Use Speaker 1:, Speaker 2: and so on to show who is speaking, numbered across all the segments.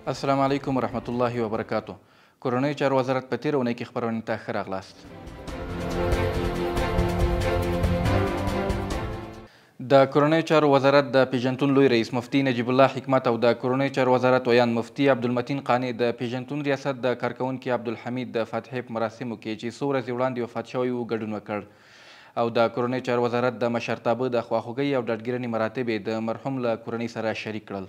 Speaker 1: السلام علیکم ورحمت الله وبرکاتو. کورنیو چارو وزارت په تېره اونۍ کې خپرونې ته ښه راغلاست. د کورنیو چارو وزارت د پیژنتون لوی رئیس مفتي نجیب الله حکمت او د کورنیو چارو وزارت ویاند مفتي عبدالمتین قانع د پیژنتون ریاست د کارکوونکي عبدالحمید د فاتحې په مراسمو کې چې څو ورځې وړاندې وفات شوی و ګډون وکړ او د کورنیو چارو وزارت د مشرتابه د خواخوږۍ او ډاډګیرنې مراتب یې د مرحوم له کورنۍ سره شریک کړل.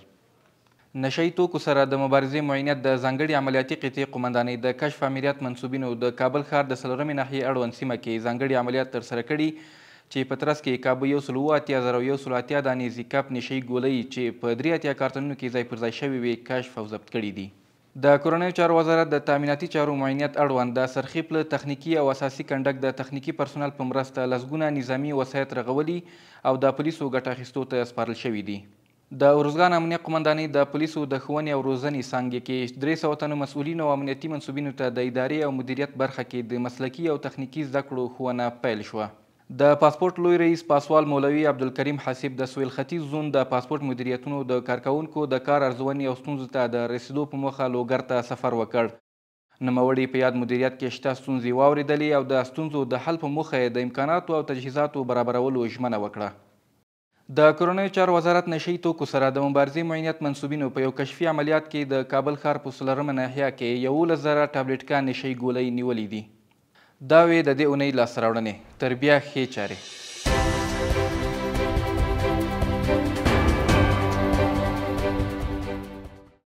Speaker 1: نشه یي توکو سره د مبارزې معینیت د ځانګړي عملیاتي قطعې قومندانۍ د کشف آمریت منسوبینو د کابل ښار د څلورمې ناحیې اړوند سیمه کې ځانګړي عملیات ترسره کړي چې په ترڅ کې کابو 187,180 دانې زیکپ نشه یي ګولۍ چې په 83 کارتنونو کې ځای پر ځای شوې وې کشف او ضبط کړي دي. د کورنیو چارو وزارت د تامیناتي چارو معینیت اړوند د څرخي پله تخنیکي او اساسي کنډک د تخنیکي پرسونل په مرسته لسګونه نظامي وسایط رغولي او د پولیسو ګټه اخیستو ته سپارل شوي دي. د ارزګان امنیه قومندانۍ د پولیسو د ښوونې او روزنې څانګې کې 300 تنو مسؤلینو او امنیتي منسوبینو ته د ادارې او مدیریت برخه کې د مسلکي او تخنیکي زده کړو ښوونه پیل شوه. د پاسپورټ لوی رئیس پاسوال مولوي عبدالکریم حسیب د سویل ختیځ زون د پاسپورټ مدیریتونو د کارکوونکو د کار ارزونې او ستونزو ته د رسیدو په موخه لوګر ته سفر وکړ. نوموړي په یاد مدیریت کې شته ستونزې واورېدلې او د ستونزو د حل په موخه یې د امکاناتو او تجهیزاتو برابرولو ژمنه وکړه. د کورنیو چارو وزارت نشه یي توکو سره د مبارزې معینیت منسوبینو په یو کشفي عملیات کې د کابل ښار په څلورمه ناحیه کې 11,000 ټابلیټکه نشه یي ګولۍ نیولې دي. دا وې د دې اونۍ لاسته راوړنې. تر بیا ښې چارې.